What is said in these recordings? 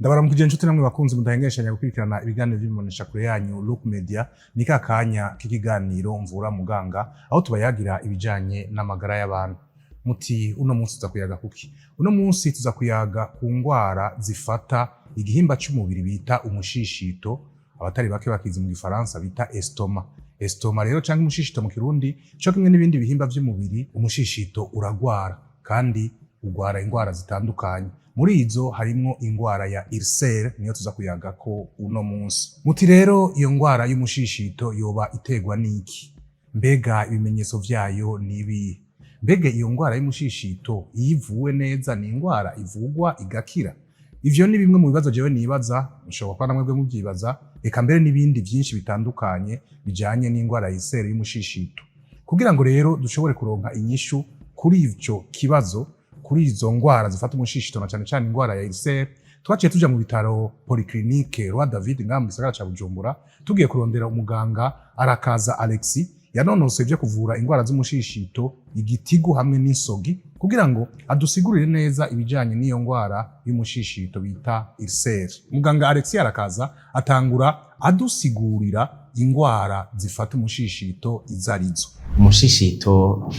Ndabaramukije inshuti namwe bakunzi mudahengeshanya gukurikirana ibiganiro by'imbonesha kure yanyu Look Media. Ni ka kanya k'ikiganiro Mvura Muganga, aho tubayagira ibijanye n'amagara y'abantu. Muti uno munsi tuza kuyaga kuki? Uno munsi tuza kuyaga ku ngwara zifata igihimba c'umubiri bita umushishito, abatari bake bakizi mu Gifaransa bita estomac. Estomac rero, canke umushishito mu Kirundi, co kimwe n'ibindi bihimba vy'umubiri, umushishito uragwara kandi ugwara ingwara zitandukanye. Muri izo harimwo ingwara ya ulcère, niyo tuza kuyagako uno munsi. Muti rero iyo ngwara y'umushishito yoba iterwa n'iki? Mbega ibimenyetso vyayo ni ibihe? Mbega iyo ngwara y'umushishito iyo ivuwe neza ni ingwara ivugwa igakira? Ivyo ni bimwe mu bibazo jewe nibaza, mushobora kuba namwebwe muvyibaza, eka mbere n'ibindi vyinshi bitandukanye bijanye n'ingwara ya ulcère y'umushishito. Kugira ngo rero dushobore kuronka inyishu kuri ico kibazo, kuri izo ngwara zifata umushishito na cane cane ingwara ya ulcère, twaciye tuja mu bitaro Polyclinique Roi David ngaha mu gisagara ca Bujumbura, tugiye kurondera umuganga Arakaza Alexis, yanonosoye ivyo kuvura ingwara z'umushishito, igitigu hamwe n'insogi, kugira ngo adusigurire neza ibijanye n'iyo ngwara y'umushishito bita ulcère. Muganga Alexis Arakaza atangura adusigurira ingwara zifata umushishito izo arizo. Umushishito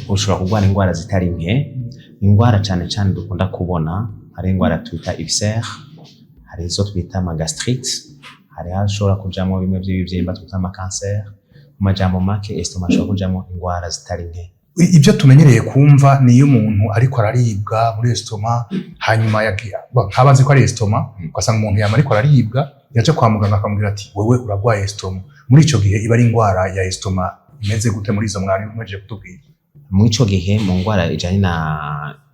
ushobora kurwara indwara zitari nke. Indwara cane cane dukunda kubona, hari indwara twita ulcère, hari izo twita amagastrite, hari aho ashobora kujamwo bimwe vy'ibivyimba twita amakanseri. Mu majambo make, estomac ashobora kujamwo indwara zitari nke. Ibyo tumenyereye kumva ni iyo umuntu ariko araribwa muri estomac, hanyuma nkaba azi ko ari estomac, ugasanga umuntu yama ariko araribwa, yaja kwa muganga akamubwira ati: "Wewe uragwaye estomac." Muri ico gihe iba ari ingwara ya estomac imeze gute muri izo mwari muhejeje kutubwira? Muri ico gihe, mu ngwara ijanye na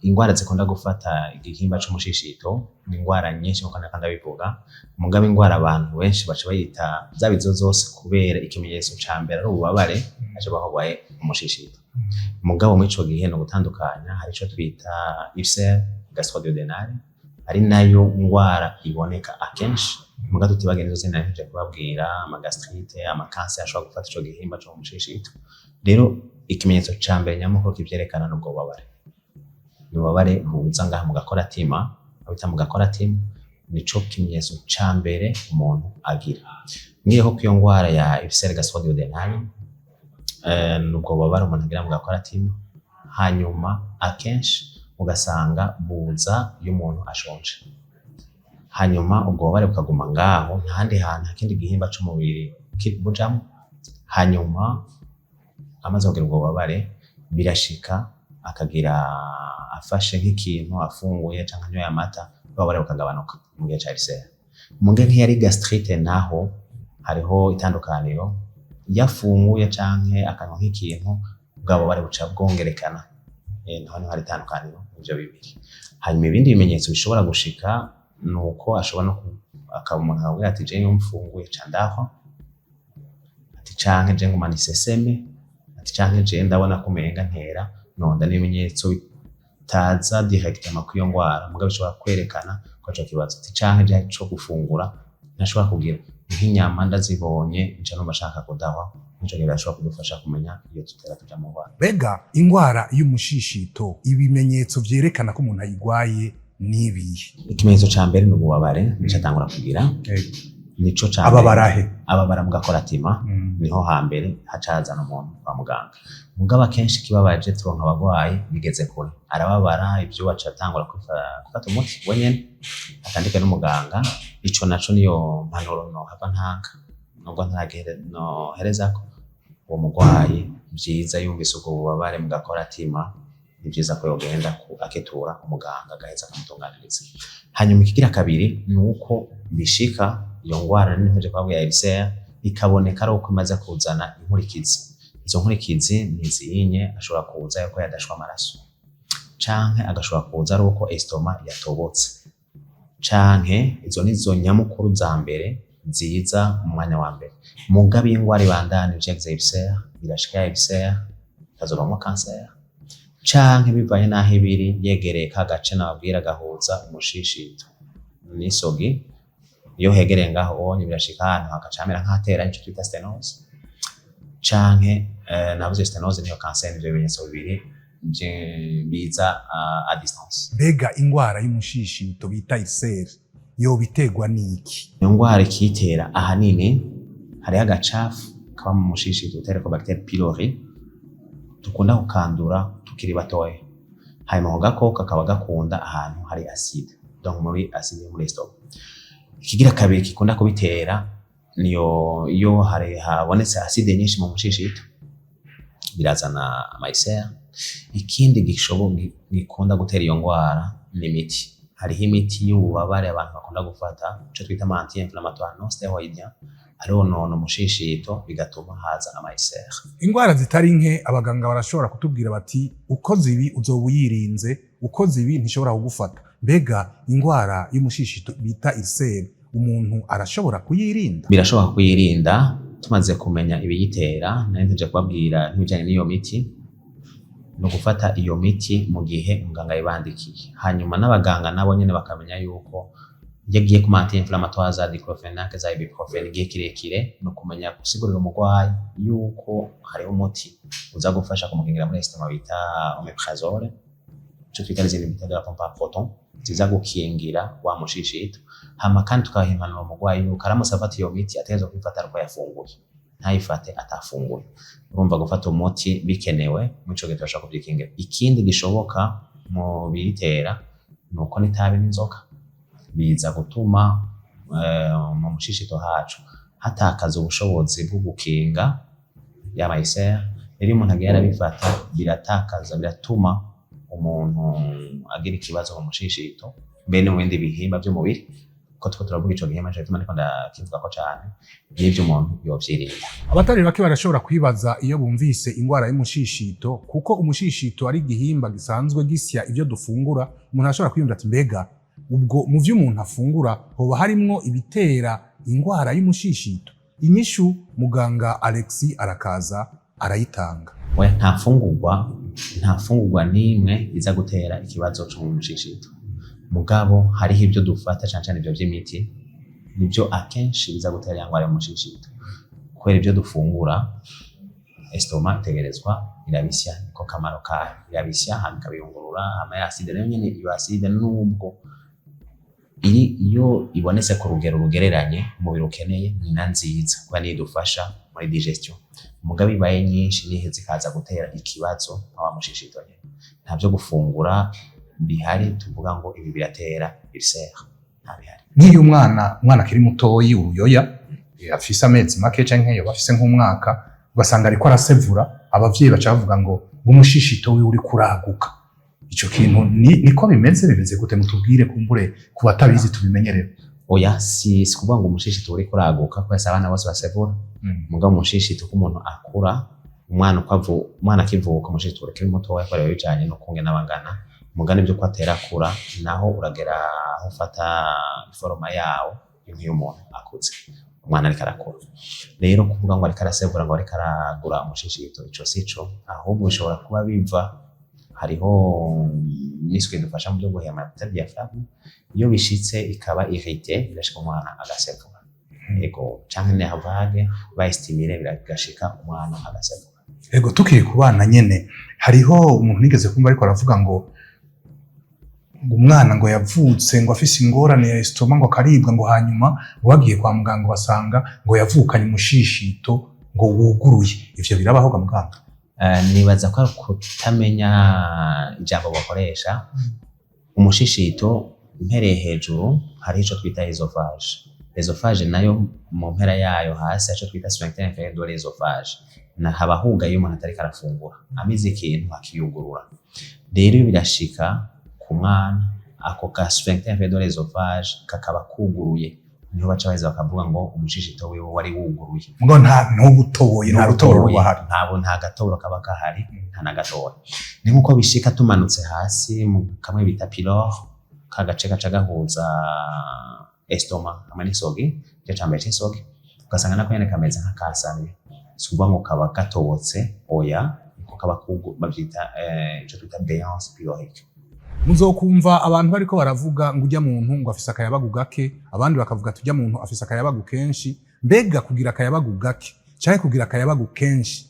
ingwara zikunda gufata igihimba c'umushishito, ni ingwara nyinshi nkuko nariko ndabivuga. Mugabo ingwara abantu benshi baca bayita zaba izo zose, kubera ikimenyetso ca mbere ari ububabare, baca bavuga umushishito. Mugabo muri ico gihe ni ugutandukanya: hari ico twita ulcère gastro-duodénale, ari nayo ngwara iboneka akenshi, mugabo tutibagiye n'izo zindi nari kubabwira, amagastrite, amakanseri ashobora gufata ico gihimba co mu mushishito. Rero ikimenyetso ca mbere nyamukuru kivyerekana n'ubwo bubabare, ni ububabare buza ngaha mu gakoratima, aho bita mu gakoratima. Nico kimenyetso ca mbere umuntu agira. Ngiyeho ko iyo ngwara ya ulcère gastro-duodénale, nubwo bubabare umuntu agira mu gakoratima, hanyuma akenshi ugasanga buza iyo umuntu ashonje, hanyuma ubwo bubabare bukaguma ngaho, ntahandi hantu, nta kindi gihimba c'umubiri bujamwo. Hanyuma amaze kugira ubwo bubabare, birashika akagira afashe nk'ikintu afunguye canke anyoye amata, ububabare bukagabanuka mu gihe ca ulcère. Mu gihe nk'iyo ari gastrite naho hariho itandukaniro: iyo afunguye canke akanywa nk'ikintu, bwa bubabare buca bwongerekana. Naho niho hari itandukaniro ivyo bibiri. Hanyuma ibindi bimenyetso bishobora gushika ni uko ashobora no akaba umuntu akabwira ati: "Je iyo mfunguye ca ndahwa," ati, canke: "Je ngumana iseseme," ati, canke: "Je ndabona ko umenga ntera nonda." N'ibimenyetso bitaza directement kw'iyo ngwara, mugabo bishobora kwerekana ko ico kibazo, ati canke je co gufungura ntashobora kugira nk'inyama, ndazibonye nca numva nshaka kudahwa. Nico gihe birashobora kudufasha kumenya iyo tutera tuja mu ngwara. Mbega ingwara y'umushishito, ibimenyetso vyerekana ko umuntu ayigwaye nibihe? Ikimenyetso ca mbere ni ububabare, nico atangura kugira, nico ca mbere. Ababara he? Ababara mu gakoratima. Niho hambere haca hazana umuntu kwa muganga. Mugabo akenshi ikibabaje, turonka abagwayi bigeze kure, arababara ivyo, aca atangura gufata umuti wenyene atandike n'umuganga. Ico naco niyo mpanuro nohava ntanga, nubwo noherezako uwo mugwayi: vyiza yumvise ubwo bubabare mu gakoratima, ni vyiza ko yogenda akitura umuganga, agaheza akamutunganiriza. Hanyuma ikigira kabiri ni uko bishika iyo ngwara nari mpejeje kubabwira, ulcère, ikaboneka ari uko imaze kuzana inkurikizi. Izo nkurikizi ntizinye: ashobora kuza yuko yadashwe amaraso, canke agashobora kuza ari uko estomac yatobotse, canke izo nizo nyamukuru za mbere ziza mu mwanya wa mbere. Mugabo iyo ingwara ibandanije yagize ulcère, birashika ya ulcère ikazovamwo cancer, canke bivanye n'aho ibiri yegereye ka gace nababwira gahuza umushishito n'isogi, iyo hegereye ngaho onye, birashika ahantu hagaca hamera nk'ahatera, ico twita sténose, canke navuze sténose niyo cancer. Nivyo bimenyetso bibiri biza à distance. Mbega ingwara y'umushishito bita ulcère Yobiterwa n'iki? Iyo ngwara ikiyitera ahanini, hariho agacafu kaba mu mushishito bita Helicobacter pylori, dukunda kukandura tukiri batoya. Hanyuma ako gakoko kakaba gakunda ahantu hari acide, donc muri acide yo muri estomac. Ikigira kabiri gikunda kubitera niyo iyo hari habonetse acide nyinshi mu mushishito, birazana ama ulcères. Ikindi gikunda gutera iyo ngwara ni imiti. Hariho imiti y'ububabare abantu bakunda gufata, ico twita ama anti-inflammatoire non stéroïdien, aronona umushishito, bigatuma haza ama ulcères. Ingwara zitari nke, abaganga barashobora kutubwira bati: "Ukoze ibi uzoba uyirinze, ukoze ibi ntishobora kugufata." Mbega ingwara y'umushishito bita ulcère, umuntu arashobora kuyirinda? Birashoboka kuyirinda tumaze kumenya ibiyitera. Nari nteje kubabwira nk'ibijanye n'iyo miti, ni ugufata iyo miti mu gihe muganga yibandikiye. Hanyuma n'abaganga nabo nyene bakamenya yuko iyo agiye ku ma anti-inflammatoire za diclofenac, za ibuprofen igihe kirekire, ni ukumenya gusigurira umurwayi yuko hariho umuti uza gufasha kumukingira muri estomac bita omeprazole, ico twita les inhibiteurs de la pompe à proton, ziza gukingira wa mushishito. Hama kandi tukaha impanuro umurwayi yuko aramutse afata iyo miti, ategerezwa kuyifata ariko yafunguye, ntayifate atafunguye. Urumva, gufata umuti bikenewe muri ico gihe turashobora kuvyikingira. Ikindi gishoboka mu biyitera ni uko n'itabi n'inzoga biza gutuma mu mushishito hacu hatakaza ubushobozi bwo gukinga ya ma ulcères. Rero iyo umuntu agiye arabifata, biratakaza, biratuma umuntu agira ikibazo mu mushishito, mbere no mu bindi bihimba vy'umubiri. Ko turiko turavuga ico gihimba, nico gituma ndiko ndakivugako cane, n'ivyo umuntu yovyirinda. Abatari bake barashobora kwibaza iyo bumvise ingwara y'umushishito, kuko umushishito ari igihimba gisanzwe gisya ivyo dufungura. Umuntu arashobora kwiyumvira ati: "Mbega ubwo mu vyo umuntu afungura hoba harimwo ibitera ingwara y'umushishito?" Inyishu muganga Alexis Arakaza arayitanga. Oya, nta mfungurwa n'imwe iza gutera ikibazo co mu mushishito. Mugabo hariho ibyo dufata, cane cane ivyo vy'imiti, nivyo akenshi biza gutera ya ngwara y'umushishito. Kubera ivyo dufungura, estomac itegerezwa irabisya, niko kamaro kayo. Irabisya hama ikabiyungurura, hama ya acide nayo nyene, iyo acide nubwo iri, iyo ibonetse ku rugero rugereranye umubiri ukeneye, ni na nziza kuba niyo idufasha muri digestion. Mugabo ibaye nyinshi, nihe zikaza gutera ikibazo nka wa mushishito nyene. Nta vyo gufungura bihari tuvuga ngo ibi biratera ulcère, nta bihari. Nk'iyo umwana akiri mutoyi, uruyoya, afise amezi make canke yoba afise nk'umwaka, ugasanga ariko arasevura, abavyeyi baca bavuga ngo umushishito wiwe uri kuraguka. Ico kintu niko bimeze? Bimeze gute? Mutubwire, kumbure ku batabizi tubimenyerere. Oya, si kuvuga ngo umushishito uriko uraguka, kubera si abana bose basevura. Mugabo umushishito, uko umuntu akura, umwana uko umwana akivuka, umushishito urakiri mutoya, kubera biba bijanye n'ukungene aba angana. Mugabo ivyo uko atera akura, naho uragera aho ufata i forme yawo nk'iyo umuntu akuze. Umwana ariko arakura rero, kuvuga ngo ariko arasevura, ngo ariko aragura umushishito, ico sico. Ahubwo bishobora kuba biva, hariho muscle idufasha mu byo guhema bita diaphragme, iyo bishitse ikaba irrité, birashika umwana agasevura. Ego, canke nerf vague bayi stimulé, biragashika umwana agasevura. Ego, tukiri ku bana nyene, hariho umuntu nigeze kumva ariko aravuga ngo umwana ngo yavutse ngo afise ingorane ya estomac, ngo akaribwa, ngo hanyuma ngo bagiye kwa muganga basanga ngo yavukanye umushishito ngo wuguruye. Ivyo birabaho ga muganga? Nibaza ko ari kutamenya ijambo bakoresha. Umushishito, mpereye hejuru, hariho ico twita œsophage. Œsophage nayo, mu mpera yayo hasi, ico twita sphincter inférieur de l'œsophage, na haba hugaye iyo umuntu atariko arafungura, amize ikintu akiyugurura. Rero iyo birashika ku mwana, ako ka sphincter inférieur de l'œsophage kakaba kuguruye, niho baca baheza bakavuga ngo umushishito wiwe wari wuguruye. Ngo nta ntubutoboye, nta rutoboro ruba. Ntabwo, nta gatoboro kaba gahari, nta na gatoya. Ni nkuko bishika tumanutse hasi mu kamwe bita pylore, ka gace gaca gahuza estomac hamwe n'isogi, igice ca mbere c'isogi, ugasanga nako nyene kameze nk'akasamye. Si ukuvuga ngo kaba gatobotse, oya, niko kaba bavyita ico twita béance pylorique. Muzokumva abantu bariko baravuga ngo ujya muntu ngo afise akayabagu gake, abandi bakavuga ati ujya muntu afise akayabagu kenshi. Mbega kugira akayabagu gake canke kugira akayabagu kenshi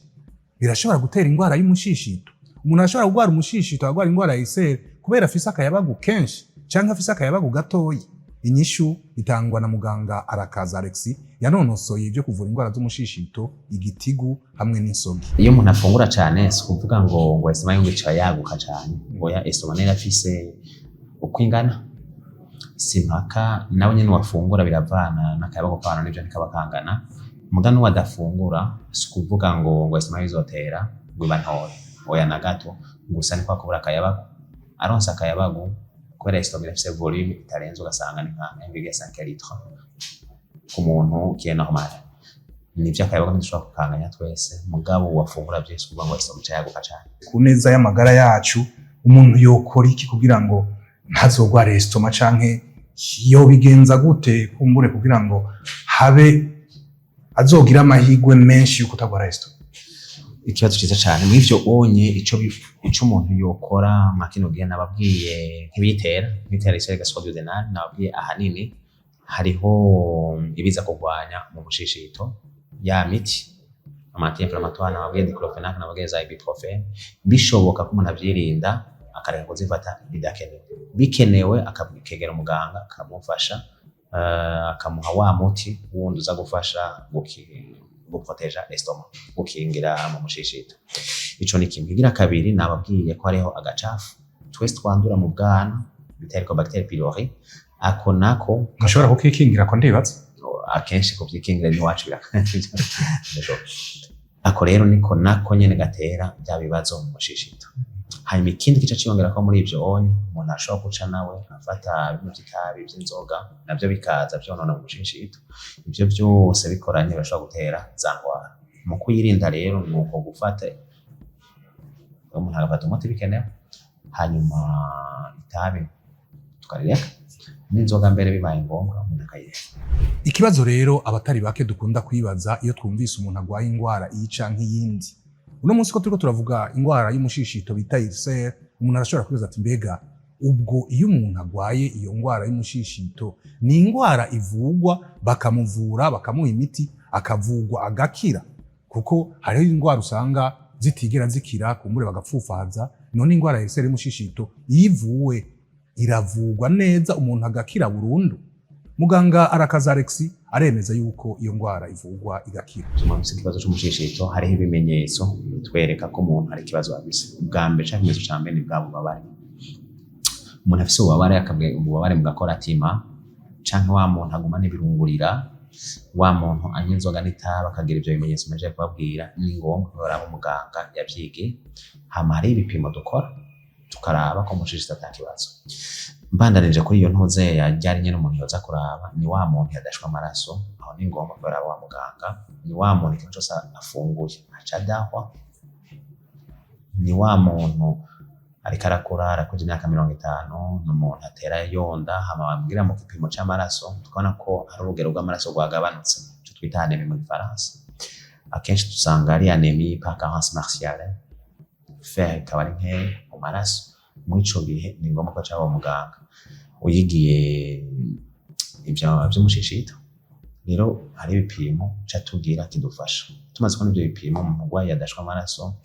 birashobora gutera ingwara y'umushishito? Umuntu arashobora kurwara umushishito, arwara ingwara ya ulcère kubera afise akayabagu kenshi canke afise akayabagu gatoyi? Inyishu itangwa na muganga Arakaza Alexis, yanonosoye ibyo kuvura indwara z'umushishito, igitigu hamwe n'insogi. Iyo umuntu afungura cane, si ukuvuga ngo estomac ngo ica yaguka cane. Oya, estomac nayo irafise uko ingana. Si mpaka nawe nyene wafungura, biravana n'akayabagu k'abantu n'ivyo ntikaba kangana. Muga n'uwo adafungura, si ukuvuga ngo estomac izotera ngo iba ntoya, oya, na gato. Gusa ni kwa kubura akayabagu. Aronse akayabagu, kubera estomac irafise volume itarenze, ugasanga ni nka 1,5 litre ku muntu qui est normal. Nivyo, akayabagu ntidushobora kukanganya twese, mugabo wafungura vyinshi, kuvuga ngo estomac ica yaguka cane. Ku neza y'amagara yacu, umuntu yokora iki kugira ngo ntazogware estomac, canke yobigenza gute kumbure kugira ngo habe azogira amahirwe menshi yo kutagwara estomac? Ikibazo ciza cane. Mw'ivyo onye, ico umuntu yokora mwa kino gihe, nababwiye nk'ibitera ulcère gastro-duodénale. Nababwiye ahanini hariho ibiza kurwanya mu mushishito, ya miti ama anti-inflammatoire nababwiye, diclofenac, nababwiye za ibuprofène. Bishoboka ko umuntu avyirinda, akareka kuzifata bidakenewe. Bikenewe, akegera umuganga akamufasha, akamuha wa muti wundi uza gufasha guproteja estomac, gukingira mu mushishito. Ico ni kimwe. Igira kabiri, nababwiye ko hariho agacafu twese twandura mu bwana bita Helicobacter pylori. Ako nako Ntushobora kukikingira ko, ndibaza. Akenshi kuvyikingira n'iwacu birashoboka. Ako rero niko nako nyene gatera bya bibazo mu mushishito. Hanyuma ikindi kica ciyongera ko muri ivyo onye, umuntu ashobora guca nawe afata bimwe vy'itabi, vy'inzoga, navyo bikaza vyonona mu mushishito. Ivyo vyose bikoranye birashobora gutera za ngwara. Mu kuyirinda rero, ni uko gufata, umuntu agafata umuti bikenewe, hanyuma itabi tukarireka, n'inzoga mbere bibaye ngombwa umuntu akayireka. Ikibazo rero abatari bake dukunda kwibaza iyo twumvise umuntu agwaye ingwara iyi canke iyindi, uno munsi ko turiko turavuga ingwara y'umushishito bita ulcère, umuntu arashobora kwibaza ati: "Mbega ubwo iyo umuntu agwaye iyo ngwara y'umushishito, ni ingwara ivugwa, bakamuvura, bakamuha imiti, akavugwa agakira?" Kuko hariho ingwara usanga zitigera zikira, kumbure bagapfufaza. None ingwara ya ulcère y'umushishito, iyo ivuwe, iravugwa neza umuntu agakira burundu? Muganga Arakaza Alex aremeza yuko iyo ngwara ivugwa igakira. Umuntu ufise ikibazo c'umushishito, hariho ibimenyetso bitwereka ko umuntu hari ikibazo afise. Ubwa mbere, canke ikimenyetso ca mbere, ni bwa bubabare. Umuntu afise ububabare, akabwira ububabare mu gakoratima, canke wa muntu aguma n'ibirungurira, wa muntu anywa inzoga n'itabi akagira ivyo bimenyetso mejeje kubabwira, ni ngombwa ko baraba umuganga yavyigiye. Hama hariho ibipimo dukora, tukaraba ko umushishito ata kibazo. Mbandanije kuri iyo ntuzeya ryari nyene, umuntu yoza kuraba ni wa muntu yadashwe amaraso. Aho ni ngombwa ko baraba wa muganga. Ni wa muntu ikintu cose afunguye aca adahwa. Ni wa muntu ariko arakura, arakuja imyaka 50, ni umuntu atera yonda, hama bamubwira mu gipimo c'amaraso, tukabona ko hari urugero rw'amaraso rwagabanutse, ico twita anémie mu gifaransa. Akenshi dusanga ari anémie par carence martiale, fer ikaba ari nkeya mu maraso. Muri ico gihe ni ngombwa ko aca aba muganga uyigiye ivyo vy'umushishito. Rero hari ibipimo ca tubwira kidufasha. Tumaze kubona ivyo bipimo, umurwayi yadashwe amaraso,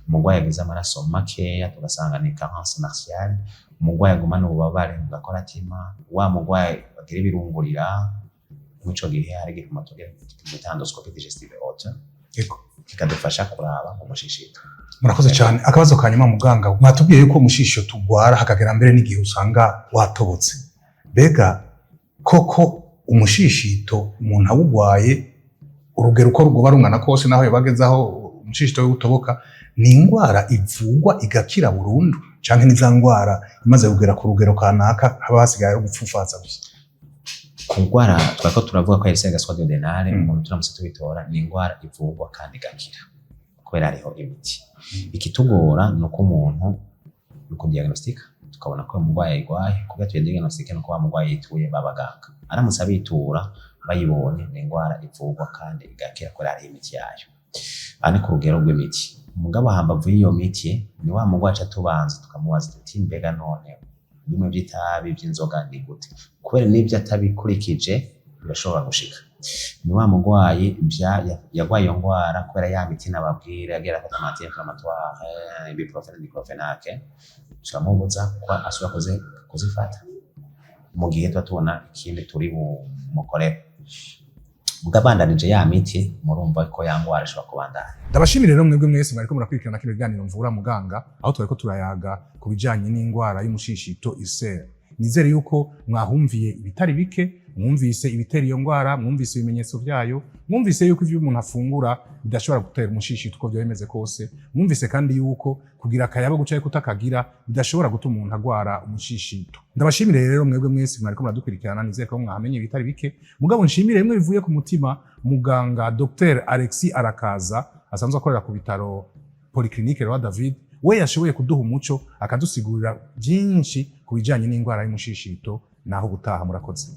umurwayi yagize amaraso makeya, tugasanga ni carence martiale, umurwayi agumana ububabare mu gakoratima, wa murwayi agira ibirungurira, muri ico gihe hari igipimo tugira bita endoscopie digestive haute, kikadufasha kuraba umushishito. Murakoze cyane. Akabazo ka nyuma, muganga: mwatubwiye yuko umushisho tugwara hakagera mbere n'igihe usanga watobotse. Mbega koko umushishito umuntu awugwaye, urugero uko rwoba rungana kose, naho yobagezaho umushishito we utoboka, ni indwara ivugwa igakira burundu, canke ni za ndwara imaze kugera ku rugero kanaka haba hasigaye ari gupfufaza gusa? Ku ndwara twariko turavuga ko ulcère gastro-duodénale, umuntu turamutse tubitora, ni indwara ivurwa kandi igakira, kubera hariho imiti. Ikitugora ni uko umuntu ni ukudiagnostika, tukabona ko umurwayi ayirwaye. Kugira tuyidiagnostike, nuko wa murwayi yituye babaganga. Aramutse abitura bayibonye, ni indwara ivurwa kandi igakira, kubera hariho imiti yayo. Aha ni ku rugero rw'imiti. Mugabo hambavu y'iyo miti, ni wa murwayi aca tubanza tukamubaza tuti: "Mbega none bimwe vy'itabi, vy'inzoga ni gute?" Kubera n'ivyo atabikurikije birashobora gushika. Ni wa murwayi yagwaye iyo ndwara kubera ya miti nababwira, yagiye arafata ama anti-inflammatoire, ibuprofène, diclofenac, turamubuza ko asubira kuzifata. Mu gihe tuba tubona ikindi turi bumukorere, mugabandanije ya miti, murumva ko ya ngwara ishobora kubandanya. Ndabashimire rero mwebwe mwese mwariko murakurikirana kino kiganiro Mvura Muganga, aho twariko turayaga ku bijanye n'ingwara y'umushishito, ulcère. Nizere yuko mwahumviye ibitari bike, mwumvise ibitera iyo ngwara, mwumvise ibimenyetso vyayo, mwumvise yuko ivyo umuntu afungura bidashobora gutera umushishito uko vyaba bimeze kose, mwumvise kandi yuko kugira akayabagu canke kutakagira bidashobora gutuma umuntu agwara umushishito. Ndabashimire rero mwebwe mwese mwariko muradukurikirana. Nizere ko mwahamenye ibitari bike. Mugabo nshimire bimwe bivuye ku mutima muganga Dr Alexis Arakaza, asanzwe akorera ku bitaro Polyclinique Roi David. We yashoboye kuduha umuco, akadusigurira byinshi ku bijyanye n'indwara y'umushishito. Naho ubutaha, murakoze.